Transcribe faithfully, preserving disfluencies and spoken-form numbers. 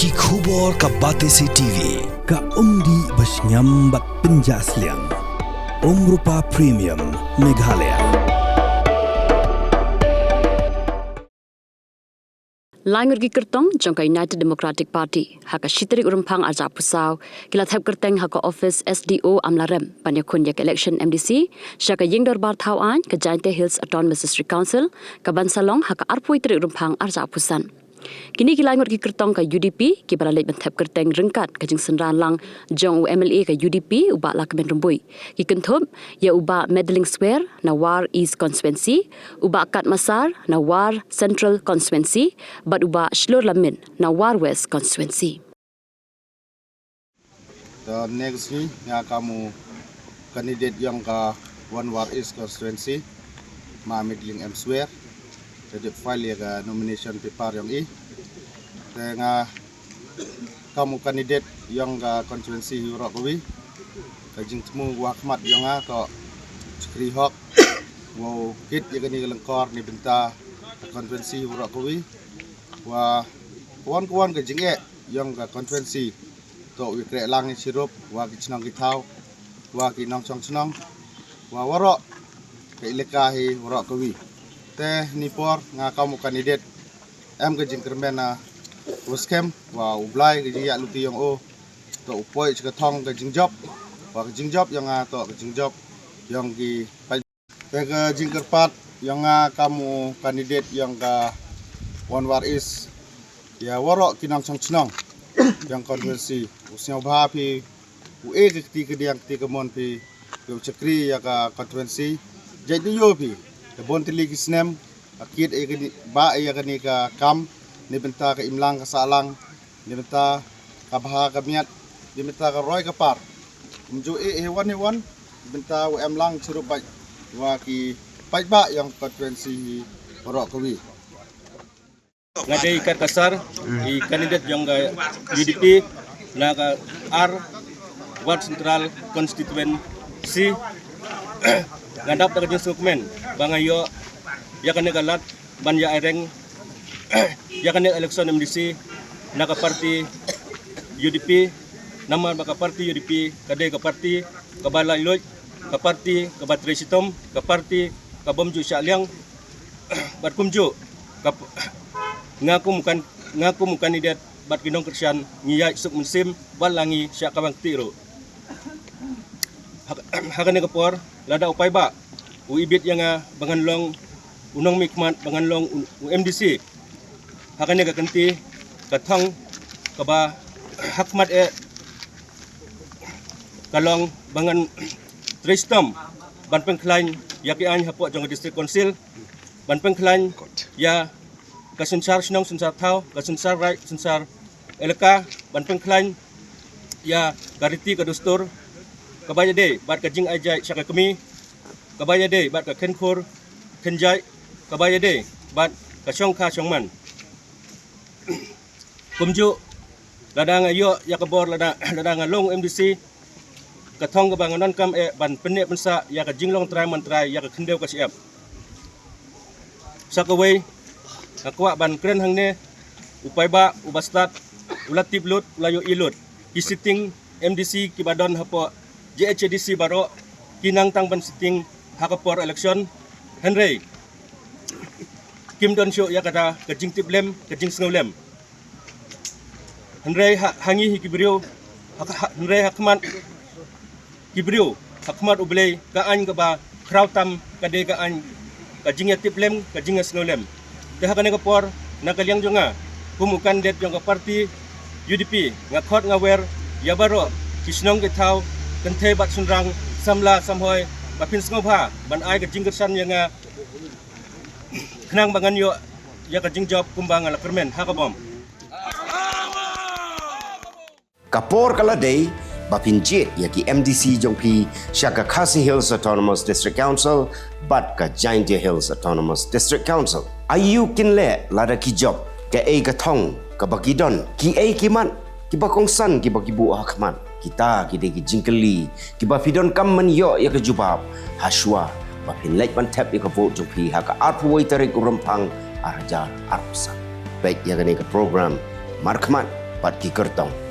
Ki khubor ka Batesi T V, ka umdih ba shngiam bad pynjah sliang. Umrupa Premium, Meghalaya. Lai ngut ki kyrtong jong ka United Democratic Party ha ka shi tarik u Rymphang arhajar arphew saw ki la thep kyrteng ha ka office S D O Amlarem ban ïakhun ïa ka election M D C sha ka ïing dorbar thaw aiñ ka Jaintia Hills Autonomous District Council, ka ban sa long ha ka arphew tarik u Rymphang arhajar arphew san. Kine ki lai ngut ki kyrtong ka U D P kiba la leit ban thep kyrteng ryngkat ka jingsynran lang jong u M L A ka U D P u Bah Lahkmen Rymbui. Ki kynthup ïa u Bah Meddling Swer na War East Constituency, u Bah Kat Massar na War Central Constituency bad u Bah Shlur Lamin na War West Constituency. Te neka sngi nga kam u candidate ïong ka War East Constituency, Ma Meddling M Swer. Te dep file ïa ka nomination paper ïong i. Te nga kam u candidate ïong ka constituency hi waroh kawi. Ka jingthmu wa khmat ïong nga to shakri hok, wow kit ïa kane ka lyngkor na bynta ka constituency hi waroh kawi. Wa kwah kwah ka jingeh ïong ka constituency to u ïakreh lang ïa shirup wa ki chnong ki thaw, wa ki nongshong chnong, wa waroh ka elaka hi waroh kawi. Te ni por nga kam u candidate em ka jingkyrmen na u skhem wa u Blai ka jingïaid lynti ïong u to u poi sha ka thong ka jingjop, wa ka jingjop ïong nga to ka jingjop ïong ki Te ka jingkyrpad ïong nga kam u candidate ïong ka War East ïa waroh ki nongshong chnong ïong constituency, u sngewbha phi u e ka kti ka diang kti ka mon phi, phi u shakri ïa ka constituency. Jait du ïoh phi, te bun tylli ki snem ka kit ïa kane, ba ïa kane ka kam na bynta ka imlang ka sahlang, na bynta ka bha ka miat, na bynta ka roi ka par. Kumjuh eh hi wan hi wan na bynta u em lang chirup bad wa ki paidbah ïong constituency hi waroh kawi. Nga dei Kat Massar, i candidate ïong ka U D P na ka ar War Central Constituency. Nga dap da ka jingsngewkmen ba nga ïoh ïa kane ka lad ban ïa aireng ïa kane election M D C na ka party U D P. Namar ba ka party U D P ka dei ka party kaba laitluid, ka party kaba trei shitom, ka party ka bym ju shah liang. Bad kumjuh ka p-, nga kum kan, nga kum candidate bad ki nongkyrshan ngi ïaid suk mynsiem bad la ngi shah kawang kti ruh. Ha, ha kane ka por lada u paidbah u ibit ïa nga ba ngan long u nongmihkhmat, ba ngan long u, u M D C, ha kane ka kynti ka thong kaba ha khmat eh ka long ba ngan trei shitom ban pynkhlaiñ ïa ki aiñ hapoh jong ka District Council, ban pynkhlaiñ ïa ka synshar shnong synshar thaw, ka synshar raij synshar elaka, ban pynkhlaiñ ïa ka riti ka dustur kaba ïadei bad ka jingai jai sha ka kmie, kaba ïadei bad ka kynkhur kynjai, kaba ïadei bad ka shongkha shongman. Kumjuh lada nga ïoh ïa ka bor, lada, lada nga long M D C, ka thong kaba nga donkam eh ban pynneh pynsah ïa ka jinglong trai man trai ïa ka khyndew ka shyiap. Sa kawei nga kwah ban kren hangne, u paidbah u ba stad u la tip lut, u la ïohi lut ki sitting M D C kiba don hapoh J H A D C baroh, ki nang tang ban sitting ha ka por election. Hynrei kim don shuh ïa kata ka jingtiplem, ka jingsngewlem. Hynrei ha, ha ngi hi ki briew, ha, ha, hynrei ha khmat ki briew, ha khmat U Blei, ka aiñ kaba khraw tam ka dei ka aiñ ka jingïatiplem, ka jingïasngewlem. Te ha kane ka por, na ka liang jong nga kum u candidate jong ka party U D P, nga khot nga wer ïa baroh ki shnong ki thaw, kynthei bad shynrang, samla samhoi, ba phin sngewbha ban ai ka jingkyrshan ïa nga khnang ba ngan ïoh ïa ka jingjop kumba nga la kyrmen ha ka bom. Ka por ka la dei ba phin jied ïa ki M D C jong phi sha ka Khasi Hills Autonomous District Council bad ka Jaintia Hills Autonomous District Council. Aïu kin leh lada ki jop? Kaei ka thong kaba ki don? Kiei ki mat kiba kongsan kiba ki buh ha khmat? Kita ki dei ki jingkylli kiba phi donkam ban ïoh ïa ka jubab ha shuwa ba phin leit ban thep ïa ka vote jong phi ha ka arphew wei tarik u Rymphang arhajar arphew san. Peit ïa kane ka program markhmat bad ki kyrtong.